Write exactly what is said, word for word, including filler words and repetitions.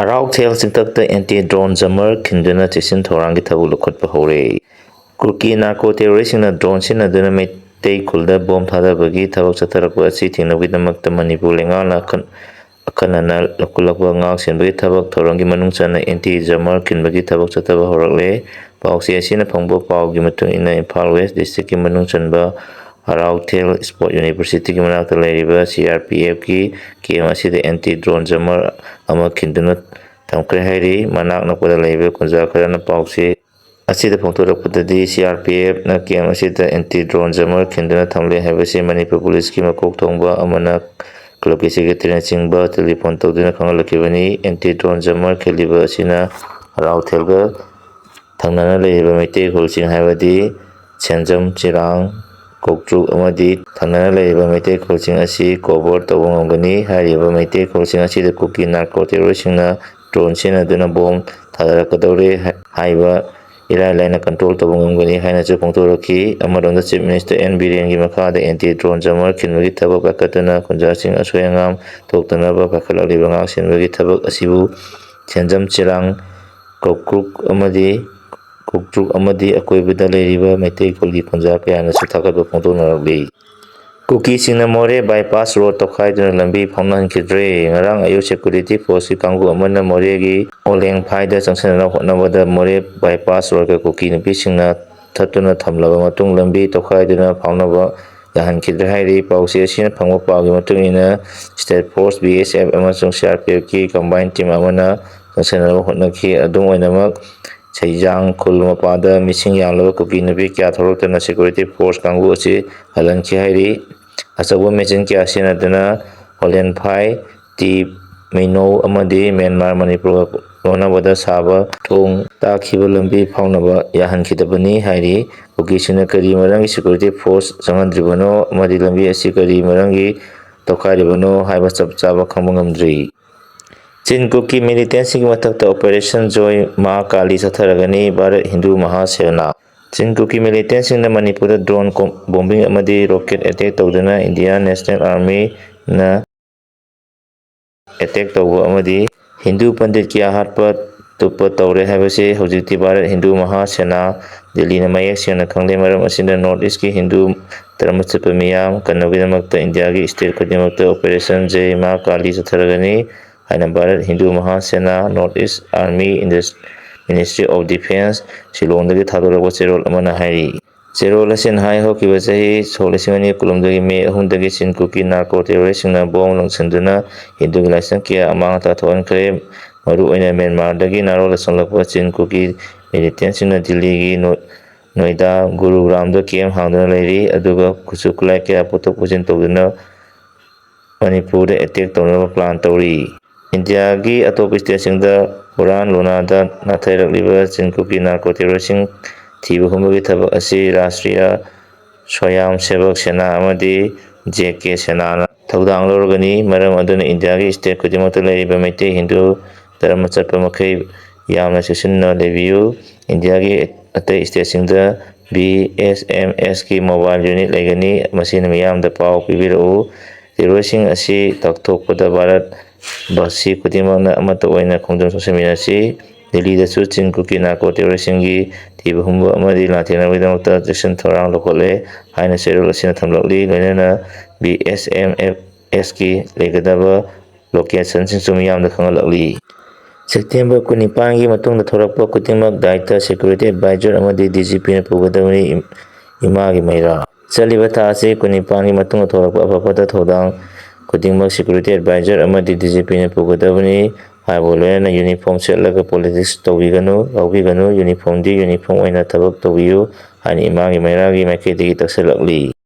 ꯑꯔꯥꯎꯊꯦꯜ ꯆꯤꯡꯊꯛꯇ anti drone ꯖꯃꯔ ꯈꯤꯟꯗꯨꯅ ꯆꯦꯛꯁꯤꯟ ꯊꯧꯔꯥꯡꯒꯤ ꯊꯕꯛ ꯂꯧꯈꯠꯄ ꯍꯧꯔꯦ꯫ ꯀꯨꯀꯤ ꯅꯥꯔꯀꯣ ꯇꯦꯔꯣꯔꯤꯁꯁꯤꯡꯅ ꯗ꯭ꯔꯣꯟ ꯁꯤꯖꯤꯟꯅꯗꯨꯅ ꯃꯩꯇꯩ ꯈꯨꯜꯗ ꯕꯣꯝ ꯊꯥꯗꯕꯒꯤ ꯊꯕꯛ ꯆꯠꯊꯔꯛꯄ ꯑꯁꯤ ꯊꯤꯡꯅꯕꯒꯤꯗꯃꯛꯇ ꯃꯅꯤꯄꯨꯔ ꯂꯩꯉꯥꯛꯅ ꯑꯈꯟ-, ꯑꯈꯟꯅꯅ ꯂꯧꯈꯠꯂꯛꯄ ꯉꯥꯛ ꯁꯦꯟꯕꯒꯤ ꯊꯕꯛ ꯊꯧꯔꯝꯒꯤ ꯃꯅꯨꯡ ꯆꯟꯅ ꯑꯦꯟꯇꯤ ꯖꯃꯔ ꯈꯤꯟꯕꯒꯤ ꯊꯕꯛ ꯆꯠꯊꯕ ꯍꯧꯔꯛꯂꯦ꯫ ꯄꯥꯎꯆꯦ ꯑꯁꯤꯅ ꯐꯪꯕ ꯄꯥꯎꯒꯤ ꯃꯇꯨꯡ ꯏꯟꯅ ꯏꯝꯐꯥꯜ ꯋꯦꯁ ꯗꯤꯁꯇ꯭ꯔꯤꯛꯀꯤ ꯃꯅꯨꯡ ꯆꯟꯕ ꯑꯔꯥꯎꯊꯦꯜ ꯏꯁꯄꯣꯔꯠ ꯌꯨꯅꯤꯚꯔꯁꯤꯇꯤꯒꯤ ꯃꯅꯥꯛꯇ ꯂꯩꯔꯤꯕ ꯁꯤ ꯑꯥꯔ ꯄꯤ ꯑꯦꯐꯀꯤ ꯀꯦꯝ ꯑꯁꯤꯗ ꯑꯦꯟꯇꯤ ꯗ꯭ꯔꯣꯟ ꯖꯃꯔ ꯑꯃ ꯈꯤꯟꯗꯨꯅ ꯊꯝꯈ꯭ꯔꯦ ꯍꯥꯏꯔꯤ꯫ ꯃꯅꯥꯛ ꯅꯛꯄꯗ ꯂꯩꯕ ꯈꯨꯟꯖꯥ ꯈꯔꯅ ꯄꯥꯎꯆꯦ ꯑꯁꯤꯗ ꯐꯣꯡꯗꯣꯔꯛꯄꯗꯗꯤ, ꯁꯤ ꯑꯥꯔ ꯄꯤ ꯑꯦꯐꯅ ꯀꯦꯝ ꯑꯁꯤꯗ ꯑꯦꯟꯇꯤ ꯗ꯭ꯔꯣꯟ ꯖꯃꯔ ꯈꯤꯟꯗꯨꯅ ꯊꯝꯂꯦ ꯍꯥꯏꯕꯁꯤ ꯃꯅꯤꯄꯨꯔ ꯄꯨꯂꯤꯁꯀꯤ ꯃꯀꯣꯛ ꯊꯣꯡꯕ ꯑꯃꯅ ꯀ꯭ꯂꯕꯀꯤ ꯁꯦꯀ꯭ꯔꯦꯇꯔꯤꯅꯆꯤꯡꯕ ꯇꯦꯂꯤꯐꯣꯟ ꯇꯧꯗꯨꯅ ꯈꯪꯍꯜꯂꯛꯈꯤꯕꯅꯤ꯫ ꯑꯦꯟꯇꯤ ꯗ꯭ꯔꯣꯟ ꯖꯃꯔ ꯈꯤꯜꯂꯤꯕ ꯑꯁꯤꯅ ꯑꯔꯥꯎꯊꯦꯜꯒ ꯊꯪꯅꯅ ꯂꯩꯔꯤꯕ ꯃꯩꯇꯩ ꯈꯨꯜꯁꯤꯡ, ꯍꯥꯏꯕꯗꯤ ꯁꯦꯟꯖꯝ, ꯆꯤꯔꯥꯡ, ꯀꯧꯇ꯭ꯔꯨꯛ ꯑꯃꯗꯤ ꯊꯪꯅꯅ ꯂꯩꯔꯤꯕ ꯃꯩꯇꯩ ꯈꯨꯜꯁꯤꯡ ꯑꯁꯤ ꯀꯣꯚꯔ ꯇꯧꯕ ꯉꯝꯒꯅꯤ꯫ ꯍꯥꯏꯔꯤꯕ ꯃꯩꯇꯩ ꯈꯨꯜꯁꯤꯡ ꯑꯁꯤꯗ ꯀꯨꯀꯤ ꯅꯥꯔꯀꯣ ꯇꯦꯔꯣꯔꯤꯁꯁꯤꯡꯅ ꯗ꯭ꯔꯣꯟ ꯁꯤꯖꯤꯟꯅꯗꯨꯅ ꯕꯣꯝ ꯊꯥꯗꯔꯛꯀꯗꯧꯔꯦ ꯍꯥꯏ-, ꯍꯥꯏꯕ ꯏꯔꯥꯏ ꯂꯥꯏꯅ ꯀꯟꯇ꯭ꯔꯣꯜ ꯇꯧꯕ ꯉꯝꯒꯅꯤ ꯍꯥꯏꯅꯁꯨ ꯐꯣꯡꯗꯣꯔꯛꯈꯤ꯫ ꯑꯃꯔꯣꯝꯗ ꯆꯤꯐ ꯃꯤꯅꯤꯁꯇꯔ ꯑꯦꯟ ꯕꯤꯔꯦꯟꯒꯤ ꯃꯈꯥꯗ ꯑꯦꯟꯇꯤ ꯗ꯭ꯔꯣꯟ ꯖꯃꯔ ꯈꯤꯟꯕꯒꯤ ꯊꯕꯛ ꯄꯥꯏꯈꯠꯇꯨꯅ ꯈꯨꯟꯖꯥꯁꯤꯡ ꯑꯁꯣꯏ ꯑꯉꯥꯝ ꯊꯣꯛꯇꯅꯕ ꯄꯥꯏꯈꯠꯂꯛꯂꯤꯕ ꯉꯥꯛ ꯁꯦꯟꯕꯒꯤ ꯊꯕꯛ ꯑꯁꯤꯕꯨ ꯁꯦꯟꯖꯝ, ꯆꯤꯔꯥꯡ, ꯀꯧꯀ꯭ꯔꯨꯛ ꯑꯃꯗꯤ ꯀꯧꯇ꯭ꯔꯨꯛ ꯑꯃꯗꯤ ꯑꯀꯣꯏꯕꯗ ꯂꯩꯔꯤꯕ ꯃꯩꯇꯩ ꯈꯨꯜꯒꯤ ꯈꯨꯟꯖꯥ ꯀꯌꯥꯅꯁꯨ ꯊꯥꯒꯠꯄ ꯐꯣꯡꯗꯣꯛꯅꯔꯛꯂꯤ꯫ ꯀꯨꯀꯤꯁꯤꯡꯅ ꯃꯣꯔꯦ ꯕꯥꯏꯄꯥꯁ ꯔꯣꯗ ꯇꯧꯈꯥꯏꯗꯨꯅ ꯂꯝꯕꯤ ꯐꯥꯎꯅꯍꯟꯈꯤꯗ꯭ꯔꯦ꯫ ꯉꯔꯥꯡ ꯑꯌꯨꯛ ꯁꯦꯀ꯭ꯌꯨꯔꯤꯇꯤ ꯐꯣꯔꯁꯀꯤ ꯀꯥꯡꯕꯨ ꯑꯃꯅ ꯃꯣꯔꯦꯒꯤ ꯑꯣꯂꯦꯡꯐꯥꯏꯗ ꯆꯪꯁꯤꯟꯅꯅꯕ ꯍꯣꯠꯅꯕꯗ ꯃꯣꯔꯦ ꯕꯥꯏꯄꯥꯁ ꯔꯣꯗꯀ ꯀꯨꯀꯤ ꯅꯨꯄꯤꯁꯤꯡꯅ ꯊꯠꯇꯨꯅ ꯊꯝꯂꯕ ꯃꯇꯨꯡ ꯂꯝꯕꯤ ꯇꯧꯈꯥꯏꯗꯨꯅ ꯐꯥꯎꯅꯕ ꯌꯥꯍꯟꯈꯤꯗ꯭ꯔꯦ ꯍꯥꯏꯔꯤ꯫ ꯄꯥꯎꯆꯦ ꯑꯁꯤꯅ ꯐꯪꯕ ꯄꯥꯎꯒꯤ ꯃꯇꯨꯡ ꯏꯟꯅ state forces, B S F ꯑꯃꯁꯨꯡ ꯁꯤ ꯑꯥꯔ ꯄꯤ ꯑꯦꯐꯀꯤ ꯀꯝꯕꯥꯏꯟ ꯇꯤꯝ ꯑꯃꯅ ꯆꯪꯁꯤꯟꯅꯕ ꯍꯣꯠꯅꯈꯤ꯫ ꯑꯗꯨꯝ ꯑꯣꯏꯅꯃꯛ, ꯁꯩꯖꯥꯡ ꯈꯨꯜ ꯃꯄꯥꯗ ꯃꯤꯁꯤꯡ ꯌꯥꯝꯂꯕ ꯀꯨꯀꯤ ꯅꯨꯄꯤ ꯀꯌꯥ ꯊꯣꯛꯂꯛꯇꯨꯅ ꯁꯦꯀ꯭ꯌꯨꯔꯤꯇꯤ ꯐꯣꯔꯁ ꯀꯥꯡꯕꯨ ꯑꯁꯤ ꯍꯜꯍꯟꯈꯤ ꯍꯥꯏꯔꯤ꯫ ꯑꯆꯧꯕ ꯃꯦꯆꯤꯟ ꯀꯌꯥ ꯁꯤꯖꯤꯟꯅꯗꯨꯅ ꯍꯣꯂꯦꯟꯐꯥꯏ, ꯇꯤ ꯃꯩꯅꯧ ꯑꯃꯗꯤ ꯃ꯭ꯌꯥꯟꯃꯥꯔ ꯃꯅꯤꯄꯨꯔꯒ ꯂꯣꯟꯅꯕꯗ ꯁꯥꯕ ꯊꯣꯡ ꯇꯥꯈꯤꯕ ꯂꯝꯕꯤ ꯐꯥꯎꯅꯕ ꯌꯥꯍꯟꯈꯤꯗꯕꯅꯤ ꯍꯥꯏꯔꯤ꯫ ꯀꯨꯀꯤꯁꯤꯡꯅ ꯀꯔꯤ ꯃꯔꯝꯒꯤ ꯁꯦꯀ꯭ꯌꯨꯔꯤꯇꯤ ꯐꯣꯔꯁ ꯆꯪꯍꯟꯗ꯭ꯔꯤꯕꯅꯣ ꯑꯃꯗꯤ ꯂꯝꯕꯤ ꯑꯁꯤ ꯀꯔꯤ ꯃꯔꯝꯒꯤ ꯇꯧꯈꯥꯏꯔꯤꯕꯅꯣ ꯍꯥꯏꯕ ꯆꯞ ꯆꯥꯕ ꯈꯪꯕ ꯉꯝꯗ꯭ꯔꯤ꯫ ꯆꯤꯟ ꯀꯨꯀꯤ ꯃꯤꯂꯤꯇꯦꯟꯁꯤꯡꯒꯤ ꯃꯊꯛꯇ ꯑꯣꯄꯔꯦꯁꯟ ꯖꯣꯏ ꯃꯥ ꯀꯥꯂꯤ ꯆꯠꯊꯔꯒꯅꯤ ꯚꯥꯔꯠ ꯍꯤꯟꯗꯨ ꯃꯍꯥꯁꯦꯅꯥ꯫ ꯆꯤꯟ ꯀꯨꯀꯤ ꯃꯤꯂꯤꯇꯦꯟꯁꯤꯡꯅ ꯃꯅꯤꯄꯨꯔꯗ ꯗ꯭ꯔꯣꯟ ꯀꯣꯝ-, ꯕꯣꯝꯕꯤꯡ ꯑꯃꯗꯤ ꯔꯣꯀꯦꯠ ꯑꯦꯇꯦꯛ ꯇꯧꯗꯨꯅ ꯏꯟꯗꯤꯌꯥꯟ ꯅꯦꯁꯅꯦꯜ ꯑꯥꯔꯃꯤꯅ ꯑꯦꯇꯦꯛ ꯇꯧꯕ ꯑꯃꯗꯤ ꯍꯤꯟꯗꯨ ꯄꯟꯗꯤꯠ ꯀꯌꯥ ꯍꯥꯠꯄ ꯇꯨꯞꯄ ꯇꯧꯔꯦ ꯍꯥꯏꯕꯁꯤ ꯍꯧꯖꯤꯛꯇꯤ ꯚꯥꯔꯠ ꯍꯤꯟꯗꯨ ꯃꯍꯥꯁꯦꯅꯥ ꯗꯤꯜꯂꯤꯅ ꯃꯌꯦꯛ ꯁꯦꯡꯅ ꯈꯪꯂꯦ꯫ ꯃꯔꯝ ꯑꯁꯤꯅ North East ꯀꯤ ꯍꯤꯟꯗꯨ ꯙꯔꯃ ꯆꯠꯄ ꯃꯤꯌꯥꯝ ꯀꯟꯅꯕꯒꯤꯗꯃꯛꯇ ꯏꯟꯗꯤꯌꯥꯒꯤ state ꯈꯨꯗꯤꯡꯃꯛꯇ Operation Jai Ma Kali ꯆꯠꯊꯔꯒꯅꯤ ꯍꯥꯏꯅ Bharat Hindu ꯃꯍꯥꯁꯦꯅꯥ North East Army Indus-, Ministry of Defence ꯁꯤꯂꯣꯡꯗꯒꯤ ꯊꯥꯗꯣꯔꯛꯄ ꯆꯦꯔꯣꯜ ꯑꯃꯅ ꯍꯥꯏꯔꯤ꯫ ꯆꯦꯔꯣꯜ ꯑꯁꯤꯅ ꯍꯥꯏ, ꯍꯧꯈꯤꯕ ꯆꯍꯤ ꯁꯣꯛ ꯂꯤꯁꯤꯡ ꯑꯅꯤ ꯀꯨꯟꯍꯨꯝꯗꯣꯏꯒꯤ ꯃꯦ ꯑꯍꯨꯝꯗꯒꯤ ꯆꯤꯟ ꯀꯨꯀꯤ narco terrorist ꯁꯤꯡꯅ ꯕꯣꯝ ꯂꯪꯁꯤꯟꯗꯨꯅ ꯍꯤꯟꯗꯨꯒꯤ ꯂꯥꯏꯁꯪ ꯀꯌꯥ ꯑꯃꯥꯡ ꯑꯇꯥ ꯊꯣꯛꯍꯟꯈ꯭ꯔꯦ꯫ ꯃꯔꯨꯑꯣꯏꯅ ꯃ꯭ꯌꯥꯟꯃꯥꯔꯗꯒꯤ ꯅꯥꯔꯣꯜꯗ ꯆꯪꯂꯛꯄ ꯆꯤꯟ ꯀꯨꯀꯤ militant ꯁꯤꯡꯅ ꯗꯤꯜꯂꯤꯒꯤ ꯅꯣ-, ꯅꯣꯏꯗꯥ, ꯒꯨꯔꯨꯒ꯭ꯔꯥꯝꯗ camp ꯍꯥꯡꯗꯨꯅ ꯂꯩꯔꯤ, ꯑꯗꯨꯒ ꯈꯨꯠꯁꯨ ꯈꯨꯠꯂꯥꯏ ꯀꯌꯥ ꯄꯨꯊꯣꯛ ꯄꯨꯁꯤꯟ ꯇꯧꯗꯨꯅ ꯃꯅꯤꯄꯨꯔꯗ attack ꯇꯧꯅꯕ plan ꯇꯧꯔꯤ꯫ ꯏꯟꯗꯤꯌꯥꯒꯤ ꯑꯇꯣꯞꯄ state ꯁꯤꯡꯗ ꯍꯨꯔꯥꯟ ꯂꯣꯅꯥꯗ ꯅꯥꯊꯩꯔꯛꯂꯤꯕ ꯆꯤꯟ ꯀꯨꯀꯤ narco terrorist ꯁꯤꯡ ꯊꯤꯕ ꯍꯨꯝꯕꯒꯤ ꯊꯕꯛ ꯑꯁꯤ ꯔꯥꯁꯇ꯭ꯔꯤꯌꯥ ꯁ꯭ꯋꯥꯌꯝ ꯁꯦꯕꯛ ꯁꯦꯅꯥ ꯑꯃꯗꯤ J K ꯁꯦꯅꯥꯅ ꯊꯧꯗꯥꯡ ꯂꯧꯔꯒꯅꯤ꯫ ꯃꯔꯝ ꯑꯗꯨꯅ ꯏꯟꯗꯤꯌꯥꯒꯤ state ꯈꯨꯗꯤꯡꯃꯛꯇ ꯂꯩꯔꯤꯕ ꯃꯩꯇꯩ ꯍꯤꯟꯗꯨ ꯙꯔꯃ ꯆꯠꯄ ꯃꯈꯩ ꯌꯥꯝꯅ ꯆꯦꯛꯁꯤꯟꯅ ꯂꯩꯕꯤꯌꯨ꯫ ꯏꯟꯗꯤꯌꯥꯒꯤ ꯑꯇꯩ state ꯁꯤꯡꯗ B S M S ꯀꯤ mobile unit ꯂꯩꯒꯅꯤ꯫ ꯃꯁꯤꯅ ꯃꯤꯌꯥꯝꯗ ꯄꯥꯎ ꯄꯤꯕꯤꯔꯛꯎ꯫ Terrorist ꯁꯤꯡ ꯑꯁꯤ ꯇꯥꯛꯊꯣꯛꯄꯗ ꯚꯥꯔꯠ ꯕꯥꯁꯤ ꯈꯨꯗꯤꯡꯃꯛꯅ ꯑꯃꯠꯇ ꯑꯣꯏꯅ ꯈꯣꯡꯖꯪ ꯆꯪꯁꯤꯟꯃꯤꯟꯅꯁꯤ꯫ ꯗꯤꯜꯂꯤꯗꯁꯨ ꯆꯤꯟ ꯀꯨꯀꯤ narco terrorist ꯁꯤꯡꯒꯤ ꯊꯤꯕ ꯍꯨꯝꯕ ꯑꯃꯗꯤ ꯂꯥꯟꯊꯦꯡꯅꯕꯒꯤꯗꯃꯛꯇ ꯆꯦꯛꯁꯤꯟ ꯊꯧꯔꯥꯡ ꯂꯧꯈꯠꯂꯦ ꯍꯥꯏꯅ ꯆꯦꯔꯣꯜ ꯑꯁꯤꯅ ꯊꯝꯂꯛꯂꯤ꯫ ꯂꯣꯏꯅꯅ B S M S ꯀꯤ ꯂꯩꯒꯗꯕ location ꯁꯤꯡꯁꯨ ꯃꯤꯌꯥꯝꯗ ꯈꯪꯍꯜꯂꯛꯂꯤ꯫ September ꯀꯨꯟꯅꯤꯄꯥꯟꯒꯤ ꯃꯇꯨꯡꯗ ꯊꯣꯔꯛꯄ ꯈꯨꯗꯤꯡꯃꯛ ꯗꯥꯏꯇ security advisor ꯑꯃꯗꯤ D G P ꯅ ꯄꯨꯒꯗꯕꯅꯤ꯫ ꯏꯝ-, ꯏꯃꯥꯒꯤ ꯃꯩꯔꯥ꯫ ꯆꯠꯂꯤꯕ ꯊꯥ ꯑꯁꯤ ꯀꯨꯟꯅꯤꯄꯥꯟꯒꯤ ꯃꯇꯨꯡꯗ ꯊꯣꯔꯛꯄ ꯑꯐ ꯐꯠꯇ ꯊꯧꯗꯥꯡ ꯈꯨꯗꯤꯡꯃꯛ security advisor ꯑꯃꯗꯤ D G P ꯅ ꯄꯨꯒꯗꯕꯅꯤ꯫ ꯍꯥꯏꯕꯒ ꯂꯣꯏꯅꯅ uniform ꯁꯦꯠꯂꯒ politics ꯇꯧꯕꯤꯒꯅꯨ, ꯌꯥꯎꯕꯤꯒꯅꯨ꯫ Uniform ꯗꯤ uniform ꯑꯣꯏꯅ ꯊꯕꯛ ꯇꯧꯕꯤꯌꯨ ꯍꯥꯏꯅ ꯏꯃꯥꯒꯤ ꯃꯩꯔꯥꯒꯤ ꯃꯥꯏꯀꯩꯗꯒꯤ ꯇꯛꯁꯤꯜꯂꯛꯂꯤ꯫